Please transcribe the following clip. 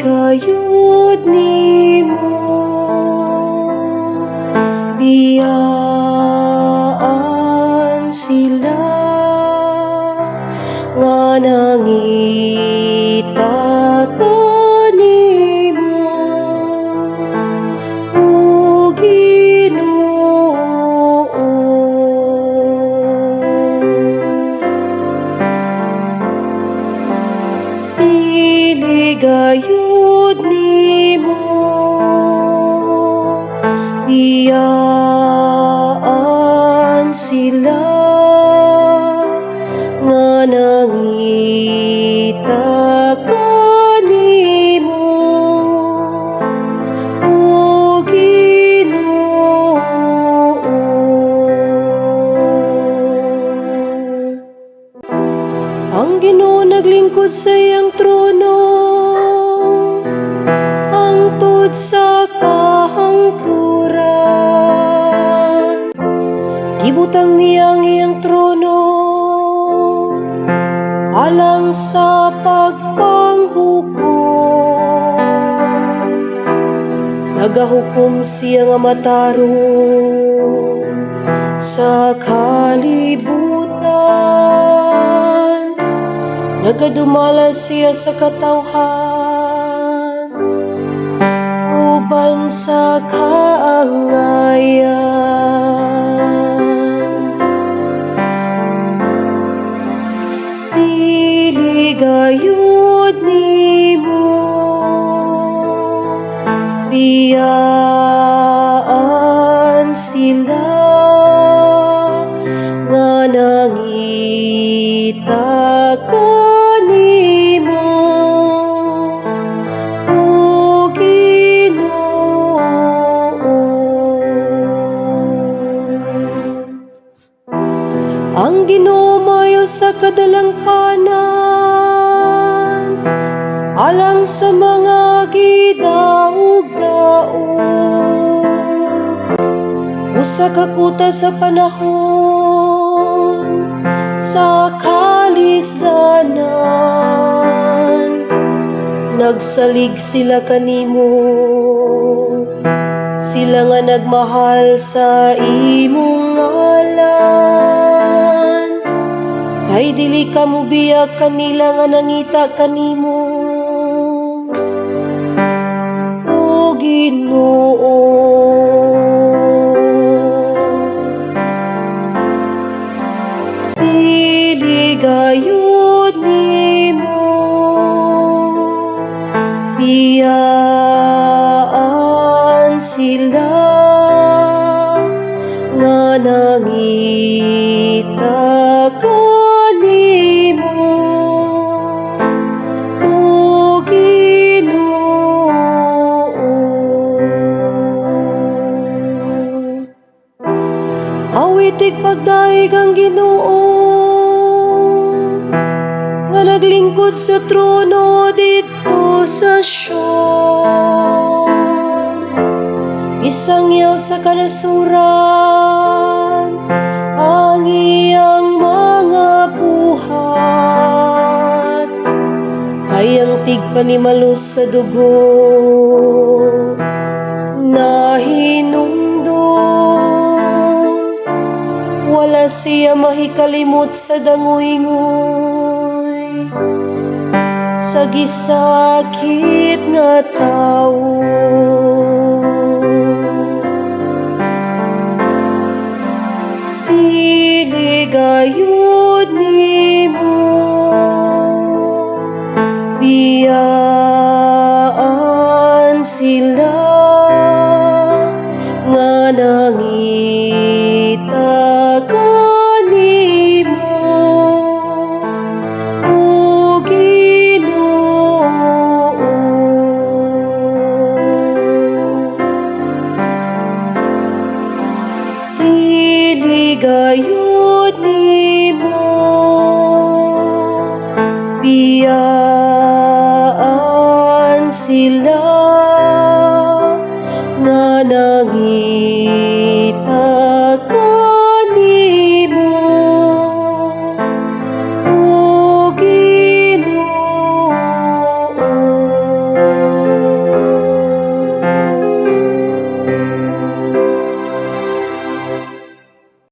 gayud nimo, biyaan sila nga nangita kanimo, o Ginoo. Dili gayud nimo biyaan sila nga nangita kanimo, o Ginoo. Ang Ginoo naglingkod sa iyang trono hangtod sa kahangturan. Gibutang niya ang iyang trono alang sa pagpanghukom. Nagahukom siya nga matarong sa kalibutan. Nagadumala siya sa katawhan uban sa kaangayan. Dili gayud nimo biyaan sila nga nangita kanimo, o Ginoo. Ang Ginoo maayo sa kadalangpanan alang sa mga gidaog-daog. Usa ka kuta sa panahon sa kalisdanan, nagsalig sila kanimo, sila nga nagmahal sa imong ngalan. Kay dili ka mobiya kanila nga nangita kanimo, o Ginoo. Dili gayud nimo biyaan sila nga nangita kanimo, o Ginoo. Awitig pagdaig ang Ginoo nga naglingkod sa trono didto sa Sion. Isangyaw sa kanasuran ang iyang mga buhat. Kay ang tigpanimalus sa dugo nahinumdum. Wala siya mahikalimot sa danguy-nguy sa gisakit nga tawo. Dili gayud nimo biyaan sila nga nangita kanimo, o Ginoo. Dili gayud nimo biyaan sila